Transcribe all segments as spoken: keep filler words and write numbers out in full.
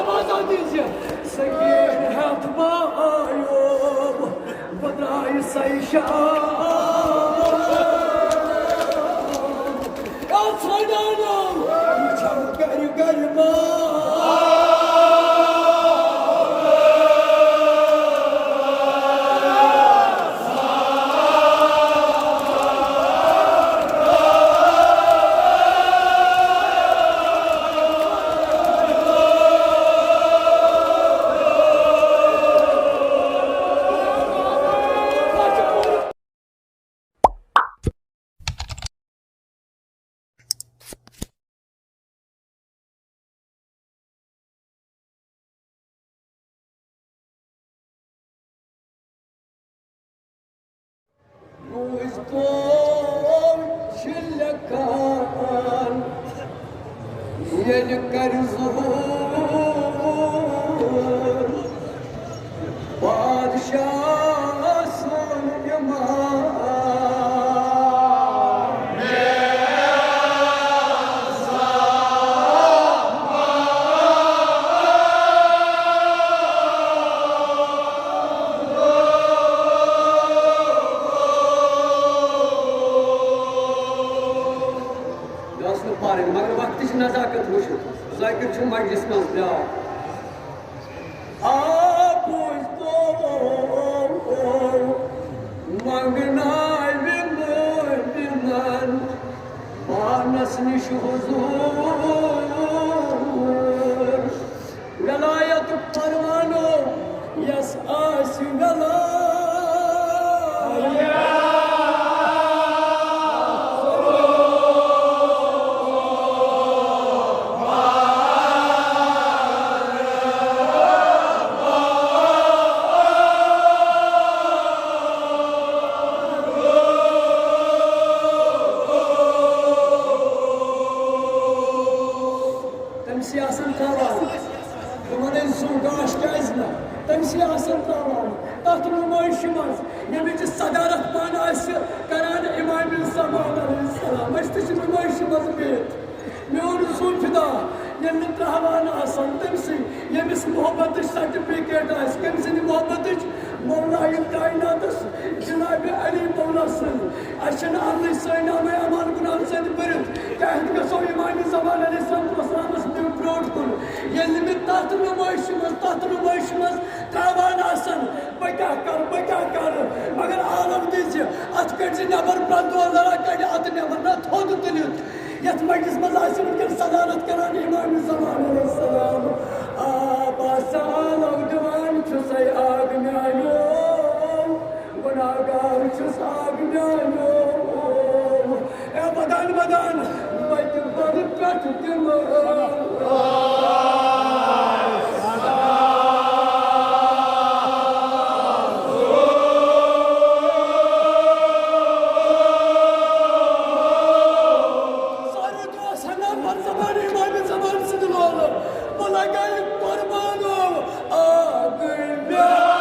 آزادی زِ سکیٖن ہٮ۪تھ ما آیو، بہٕ درٛایہِ سَے شام۔ یا ژھانٛڈانو، یہِ چھَم گَرِ گَرِ ما۔ روٗزۍ تۄہہِ چھِ لیکھان، ییٚلہِ کرِ ظہوٗر بادشاہ سُنٛد اِمام۔ یہِ ٲس نہٕ پَرٕنۍ، مگر وقتٕچ نزاکت وٕچھِتھ، ذٲکِر چھُ مجلِس منٛز بیٛاکھ۔ آ، بوٗزتو، منٛگناوِ مٲفی من پانس نِش حضوٗر۔ ولایتُک پروانو یس آسہِ ولایت۔ تٔمۍ سٕے آسان تھاوان۔ بہٕ وَنَے زُو گاش کیٛازِ نہٕ؟ تٔمۍ سٕے آسان ترٛاوان۔ تَتھ نُمٲیشہِ منٛز ییٚمِچ صدارت پانہٕ آسہِ کران امام زمان علیہ السلام، أسۍ تہِ چھِ نُمٲیشہِ منٛز بِہِتھ۔ میون زُو فدا ییٚلہِ نہٕ ترٛاوان آسان تٔمۍ سٕے، ییٚمِس محبتٕچ سرٹیفکیٹ آسہِ، کٔمۍ سٕنٛدِ محبتٕچ؟ مولا یہِ کائناتس جناب علی مولا سٕنٛز۔ اَسہِ چھِنہٕ اَننٕے سٲنۍ نامہٕ اعمال گُناہن سۭتۍ بٔرِتھ۔ کیٛاہ ہٮ۪تھ گژھو امام زمان علیہ الصلوۃ والسلامس برٛونٛٹھ کُن؟ ییٚلہِ نہٕ مےٚ تَتھ نُمٲیشہِ منٛز، تَتھ نُمٲیشہِ منٛز ترٛاوان آسن، بہٕ کیٛاہ کرٕ، بہٕ کیٛاہ کرٕ؟ مگر عالم تہِ زِ اَتھ کٔڑۍ زِ نٮ۪بر، پرٛٮ۪تھ دۄہ ذرا کَڑِ اَتھ نٮ۪بر، نہ تھوٚد تُلِتھ۔ یَتھ مجلس منٛز آسہِ وٕنکٮ۪ن صدارت کران امام زمان علیہ السلام۔ آ، بہٕ ہسا عالم دِوان چھُسَے آگ میٛانیو، گُناہگار چھُس آگ میٛانیو۔ اے ودان ودان، بہٕ تہِ بَرٕ پٮ۪ٹھ تِم۔ سارے دوس ہنا بر زبان امام زمان سٕنٛدِ لولہٕ، بہٕ لگے قربانو۔ آ گٔے مےٚ۔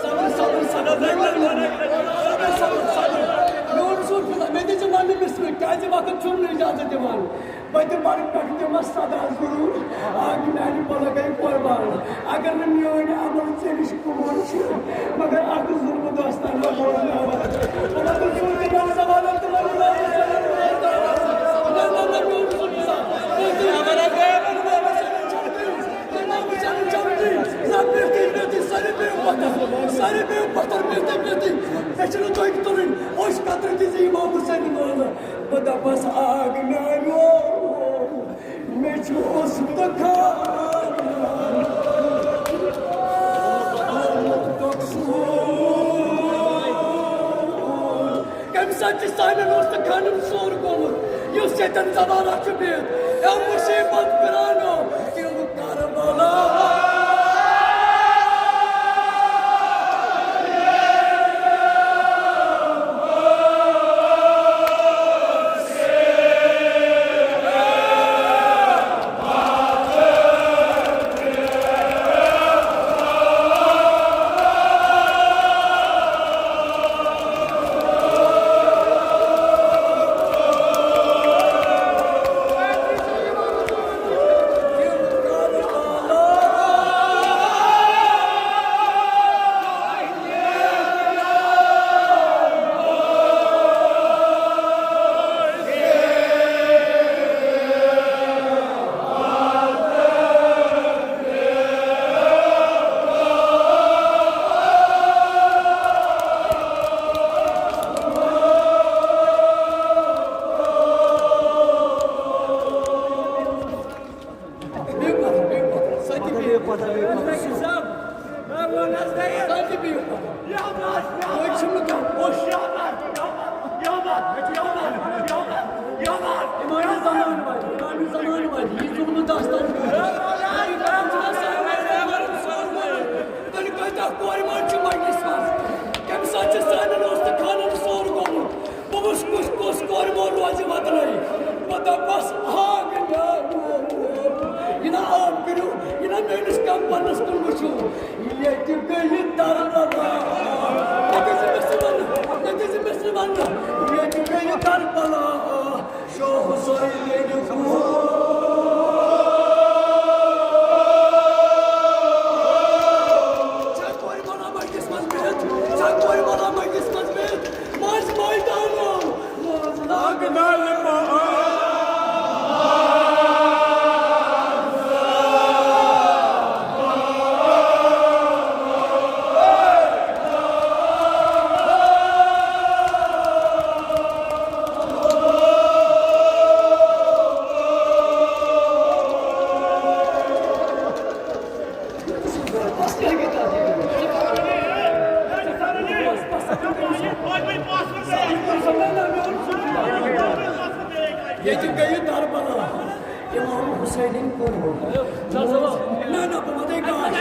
صبر، صبر، صبر، صبر، صبر، صبر۔ میون رسول خدا، مےٚ دِژٕ وننہٕ بسمہِ، کیٛازِ وقت چھُم نہٕ اجازت دِوان۔ بہٕ تہِ مرٕ پٮ۪ٹھ دِمس صدا ضروٗر، آ، یہِ میانہِ پلو گٔے قربان۔ اگر نہٕ میٲنۍ عمل ژےٚ نِش قبول چھِ، مگر اکھ ظلم داستان ما بوزناوان۔ خدا تہٕ رسول تہِ میانہِ زمانہٕ تہٕ وَنہٕ نہٕ۔ امام حسین چمکی، نہ بیہتی بیہتی ساری بے پتھر، ساری بے پتھر بیہتی بیہتی۔ مےٚ چھِنہٕ تۄہہِ تُلٕنۍ، اوش قطرٕ تہِ زِ امام حسین مانہٕ۔ بہٕ دَپَس آگ میٛانیو، مےٚ چھُ اوسمُت خان۔ کَمہِ ساتہٕ چھِ سانٮ۪ن اوس نہٕ خانَن سور گوٚمُت، یُس ییٚتٮ۪ن زمانہ چھُ بِہِتھ؟ اے مُصیٖبت پِرانو، تِم کربلا۔ تیٚلہِ کۭتیٛاہ کورِ ماجہِ چھِ مجلِس منٛز؟ کَمہِ ساتہٕ چھِ سانٮ۪ن اوستہٕ خانَن سوٚر گوٚمُت؟ بہٕ وٕچھٕ کُس کُس کورِ مول روزِ وطنٕے۔ بہٕ دَپَس، آ، یہِ نا آب کٔرِو، یہِ نا میٲنِس کمپنَس کُن وٕچھِو۔ ییٚتہِ گٔیہِ دربلا۔ ییٚتہِ چھِ مےٚ سُہ وَنُن، ییٚتہِ چھِ مےٚ سُہ وَنُن، ییٚتہِ گٔیہِ دربلا۔ شاہ حسین کور۔ چھا کورِ ماجہِ مجلِس منٛز بِہِتھ؟ چھا کورِ ماجہِ مجلِس منٛز بِہِتھ؟ منٛز مٲدانو، منٛز لاگہٕ۔ ییٚتہِ گٔیہِ دربلا۔ امام حسینٕنۍ کور۔ نہ، نہ، بہٕ وَنے گاش۔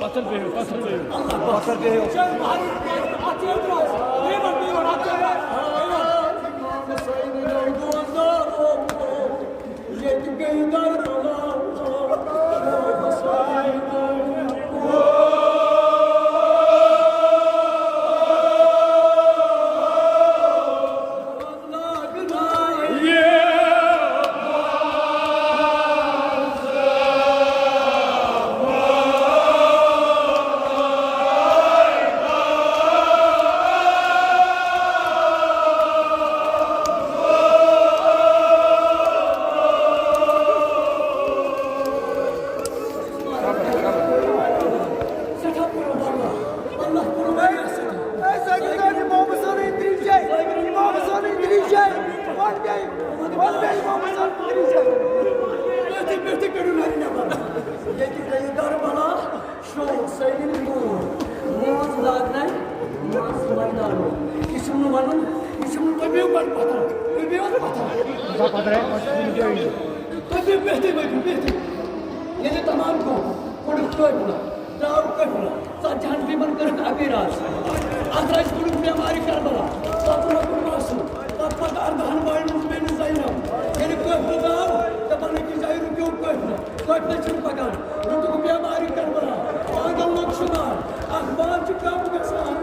پتھر بِہِو، پتھر بِہِو۔ پتھر بِہِو۔ ییٚتہِ گٔے دربلا۔ ییٚتہِ گٔیہِ دربلا، شوق سٲری نوٗر، موج لاگنَے، ماس مٲدانو۔ یہِ چھُم نہٕ وَنُن، یہِ چھُم نہٕ، تُہۍ بِہِو گۄڈٕ پَتھر، تُہۍ بِہِو حظ پَتھر۔ تُہۍ بِہِو بِہتھٕے، ؤتھِو بِہتھٕے۔ ییٚلہِ تَمام گوٚو، کوٚڑُکھ قٲفلہٕ، درٛاو قٲفلہٕ، ژَتجِہَن بیٖبَن کٔرٕکھ اَپٲرۍ راز۔ اَتھ راژِ کوٚڑُکھ بٮ۪مارِ کربلا، پَتہٕ لوٚگُن ماسُم، پَتہٕ پَتہٕ اَردَہَن بایَن منٛز بیٚنہِ زینب۔ ییٚلہِ قٲفلہٕ درٛاو، دَپان أکِس جایہِ رُکیو قٲفلہٕ۔ پٔتۍ چھُنہٕ پَکان، لُکُک بٮ۪مارِ کربلا، پانٛگَن لوٚگ شُمار، اَکھ بانٛد چھُ کَم گژھان۔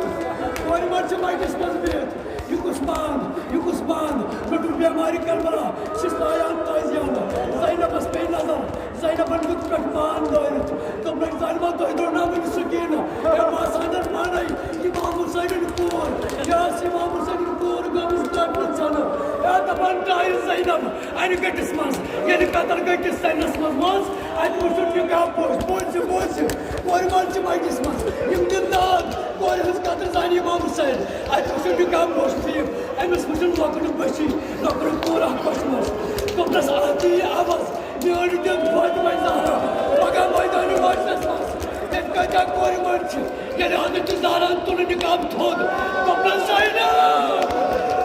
کورِ منٛز چھِ مَجلِس منٛز بِہِتھ، یہِ کُس بانٛد، یہِ کُس بانٛد، لُکُک بٮ۪مارِ کربلا، چھِس لایان تٲزیانہٕ۔ زینبَس پیٚیہِ نظر، زینبَن دیُت پٮ۪ٹھ بانٛد دٲرِتھ، دوٚپنَکھ، "زینبہ، تۄہہِ درٛوٚنہ وٕنہِ سُکیٖنہٕ، ہے باسان پانَے، اِمام حُسینٕنۍ کوٗر، یہِ ٲس اِمام حُسینٕنۍ کوٗر گٔمٕژ قٲفلہٕ ژھٮ۪نہٕ، ہے دَپان، ڈایہِ زینب اَنہِ گٔٹِس منٛز، ییٚلہِ قتل گٔٹِس سَنَس منٛز وٲژ، اَتہِ وٕچھُن نِکاح پوش، پوش چھِ، پوش چھِ، کورِ منٛز چھِ مَجلِس منٛز، یِم دِن داد، کورِ ہٕنٛز قدر زانہِ اِمام حُسین، اَتہِ وٕچھُن نِکاح پوش، ٹھیٖک، أمِس وٕچھُن لۄکُٹ بٔچی، لۄکُٹ کوٗر اَکھ پَشمَس، دوٚپنَس، اَتھ یی آواز، میٲنۍ دِل فاطمہ زہرا، پگاہ مٲدانہِ ماجدَس منٛز، تَتہِ کۭتیٛاہ کورِ مٔنٛڈۍ چھِ، ییٚلہِ حضرت زہرا تُلُن نِقاب تھوٚد، دوٚپنَس، "زینب،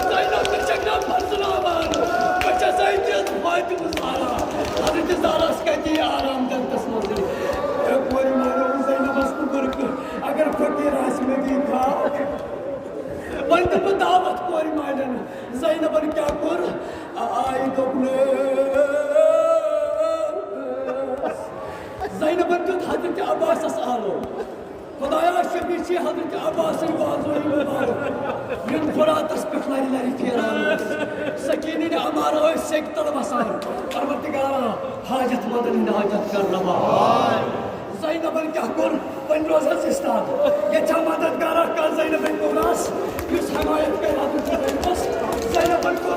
زینب، ژٕ چھَکھ نا پھۄژناوان؟ بہٕ چھَسَے دِل فاطمہ زہرا۔" حضرت زہراہَس کَتہِ یی آرام جنتَس منٛزٕے؟ اے کورِ مالیو، زینبَس نہٕ بُرکہٕ، اگر فقیٖر آسہِ مےٚ دی دعوت۔ وۄنۍ دِمہٕ بہٕ دعوت کورِ مالٮ۪ن۔ زینبَن کیٛاہ کوٚر؟ آ-، آیہِ دوٚپنَس، زینبَن دیُت حضرت عباسَس آلو۔ خدایا، شفیع چھِ حضرت عباسٕنۍ بازوٕنۍ مُبارک، یِم فراتَس پٮ۪ٹھ لَرِ لَرِ پھیران ٲسۍ۔ سکیٖنٕنۍ اَمارٕ ٲسۍ سیٚکہِ تَل وَسان۔ پروردگارا، حاجت مندَن ہٕنٛدۍ حاجت کر روا۔ زینبَن کیٛاہ کوٚر؟ وۄنۍ روز حظ استاد۔ ییٚتہِ چھا مددگارا کانٛہہ زینبٕنۍ کوٗر آس، یُس حمایت کرِ حضرت زینبَس؟ زینبَن کوٚر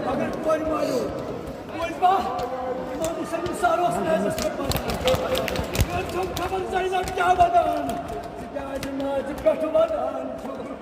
مگر کورِ مالیو، بوٗزوا؟ امام حسین سر اوس میزس پٮ۪ٹھ وَنان، "یہِ چھُم خبر زینب کیٛاہ وَدان، ژٕ کیٛازِ ماجہِ پٮ۪ٹھ وَدان چھُکھ؟"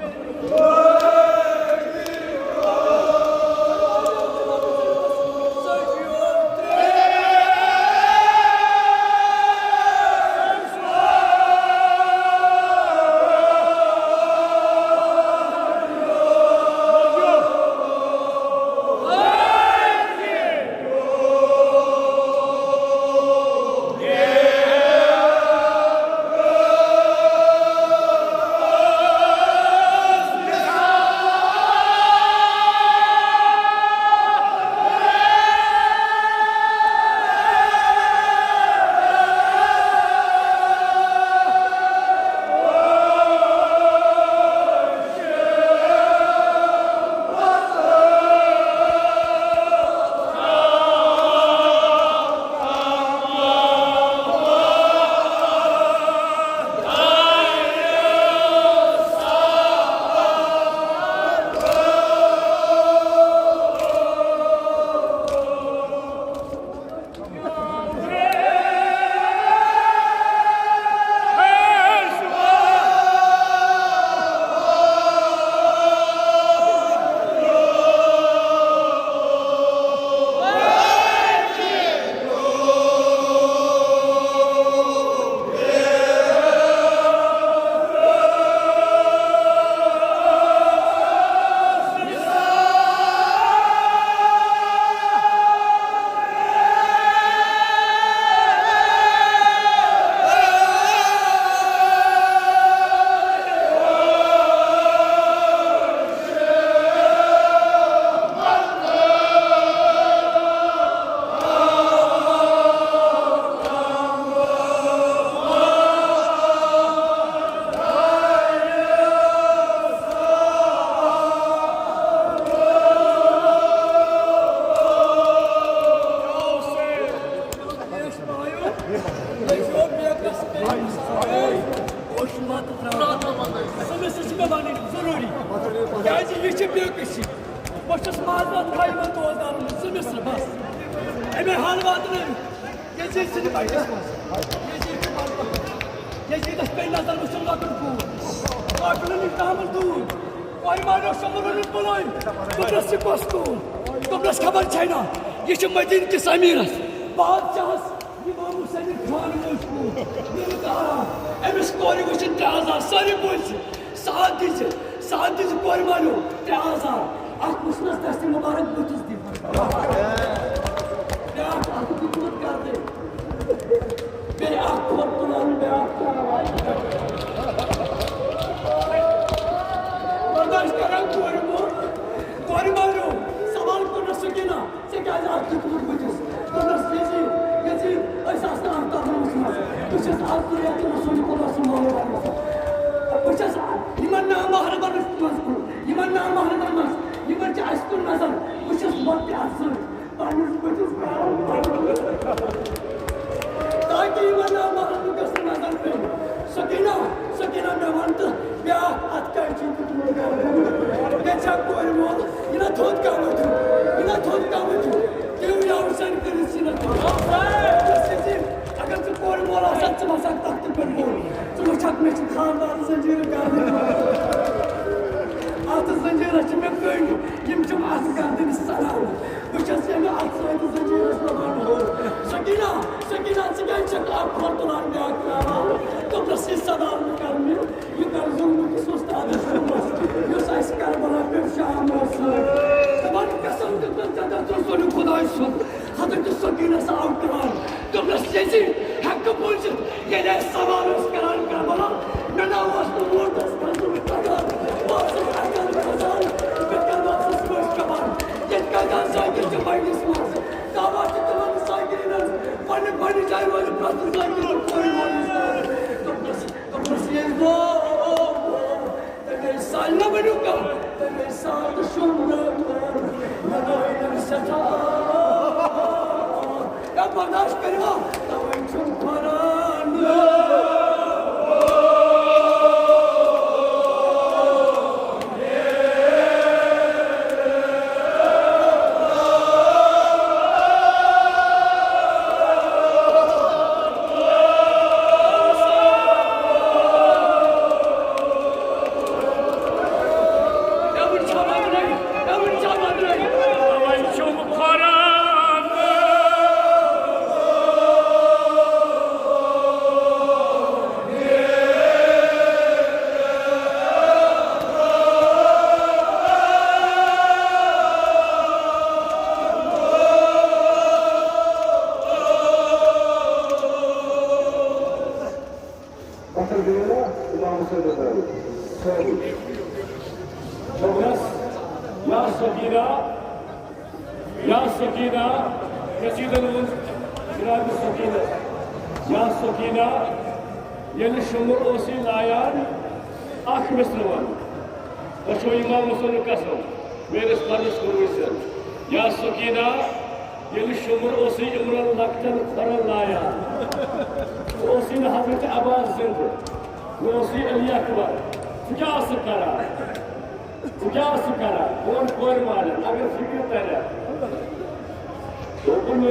أمِس سۭتۍ چھِ مےٚ وَنٕنۍ ضروٗری، کیٛازِ یہِ چھِ بے کٔشی۔ بہٕ چھُس معذرت خواہ یِمَن دوستدارَن ہٕنٛز، زٕ مِصرٕ بَس۔ أمۍ حال واتنٲوِتھ یزید سٕنٛدِ مجلس منٛز۔ یزید چھُ مرد۔ یزیدس پیٚیہِ نظر وٕچھُن لۄکُٹ کوٗر۔ قٲفلہٕ نِش تامَل دوٗر۔ کورِ مالیو شمبرُن بُلٲوِتھ۔ دوٚپنَس، "یہِ کۄس کوٗر؟" دوٚپنَس، "خبر چھَے نا، یہِ چھِ مدیٖنہٕ کِس امیٖرَس۔ بادشاہَس امام حسین خان موٗجۍ کوٗر۔ مےٚ دیُت آرام۔ أمِس کورِ وٕچھِتھ ترٛےٚ ہزار سٲری بوٗزۍ۔ ساتھ دِژ، ساتھ دِژ کورِ مالیو ترٛےٚ ہزار۔ اکھ وٕچھنَس دستہِ مُبارک بٕتھِس دِوان۔ بیٛاکھ اکھ دیُتمُت گردَے۔ بیٚیہِ اکھ کھۄر تُلان، بیٛاکھ ترٛاوان۔ برداشت کران کورِ مول۔ کورِ مالیو سوال کوٚرنَس سُہ کِنہٕ ژےٚ کیٛازِ اَتھ دیُتمُت بٕتھِس؟ دوٚپنَس، "یزید، یزید، أسۍ آسہٕ نہٕ اَتھ دَفنَس منٛز۔ بہٕ چھَس اَز تہِ رٮ۪تھ رسول خدا صلی اللہ علیہ وسلم۔ بہٕ چھَس یِمَن نامحرمَن منٛز، یِمَن نامحرمَن منٛز، یِمَن چھِ اَسہِ کُن نظر۔ بہٕ چھَس وۄنۍ تہِ اَتھ سۭتۍ پنٛنِس بٕتھِس کران پَنُن۔" تاکہِ یِمَن نامحرمَن گٔژھ نہٕ نظر پیٚنۍ۔ سکینہ، سکینہ، مےٚ وَن تہٕ بیٛاکھ اَتھ کیٛازِ چھُے دیُتمُت گردَن؟ ییٚتہِ چھا کورِ مول؟ یہِ نہ تھوٚد کَمٕے چھُ، یہِ نہ تھوٚد کَمٕے چھُ۔ تِم یَوٕ سَنہِ کٔرِتھ چھِ نہ تِم۔ اگر ژٕ کورِ مول آسَکھ، ژٕ وَسَکھ تَختہٕ پٮ۪ٹھ بۄن۔ ژٕ وٕچھَکھ، مےٚ چھِ خانٛدار زٔنجیٖرٕ گردَن منٛز۔ اَتھ زٔنجیٖرَس چھِ مےٚ کٔنٛڈۍ۔ گردن سلام۔ بہٕ چھَس ییٚمہِ اَتھٕ سۭتۍ زٔمیٖنَس لَمان ہُر۔ سکیٖنہ، سکیٖنہ، ژٕ کیٛازِ چھَکھ اَکھ کھۄر تُلان بیٛاکھ ترٛاوان؟ دوٚپنَس، یہِ سلام نہٕ کَرُن مےٚ، یہِ کَرٕ ظُلمہٕ کِس اُستادَس کُن، یُس اَسہِ کربلا پٮ۪ٹھ شام اوس سۭتۍ۔ دَپان، قسم دیُتمَس ژےٚ، ژےٚ ژٕ سوٚنُکھ خۄداے سُنٛد۔ حضرت سکیٖنہ سا آو کران۔ دوٚپنَس، یزید، ہٮ۪کہٕ بوٗزِتھ، ییٚلہِ أسۍ سوال ٲسۍ کران کربلا، مےٚ نہ اوس نہٕ ووٹس کھسُن تگان۔ بہٕ اوسُس اَتٮ۪ن کھسان، بہٕ کَرٕ اوسُس پٲٹھۍ کَران۔ یِتھ کٔنۍ زَن ذٲکِر چھِ بٔڈِس منٛز، دعوا چھِ تِمَن ذٲکِریٖنَن، پنٛنہِ پنٛنہِ جایہِ روزِ پرٛٮ۪تھ ذٲکِر تہٕ کورِ وٲلِس منٛز۔ دوٚپنَس، دوٚپنَس، ییٚلہِ بہٕ تٔمۍ ساتہٕ نہ ؤنِو کانٛہہ، تٔمۍ ساتہٕ شوٚنٛگ نہٕ مےٚ، مےٚ گوٚو أمِس سٮ۪ٹھاہ۔ یا برداشت کٔرِوا، تَوَے چھُم کھۄران۔ پتھر گٔیو نا امام حسین رضا۔ سورُے۔ دوٚپنس، یا سکینہ، یا سکینہ، کٔشیٖرن منٛز جناب سکینہ، یا سکینہ، ییٚلہِ شُمُر اوسُے لایان، اکھ مِصرٕ وَن۔ تۄہہِ چھو امام حسینُک قسم، میٲنِس پردس کُن وٕچھِتھ۔ یا سکینہ، ییٚلہِ شُمُر اوسُے یِمن لۄکٹٮ۪ن کھۄرن لایان، سُہ اوسُے نہٕ حضرت عباس زِندٕ، نہ اوسُے علی اکبر۔ ژٕ کیٛاہ ٲسٕکھ کران؟ ژٕ کیٛاہ ٲسٕکھ کران؟ بہٕ وَنہٕ کورِ مالٮ۪ن، اگر فِکرِ ترِ۔ دوٚپُن ٲس،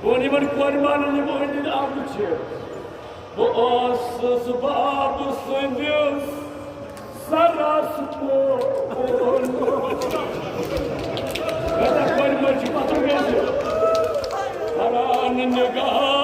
بہٕ وَنہٕ یِمن کورِ مالٮ۪ن، یِم أنٛدۍ أنٛدۍ آمٕتۍ چھِ۔ بہٕ اوسُس بابہٕ سٕنٛدِس سرس کُن۔ مےٚ دوٚپ، کورِ مٲلۍ چھِ پَتھر گٔمٕتۍ۔ کران نگاہ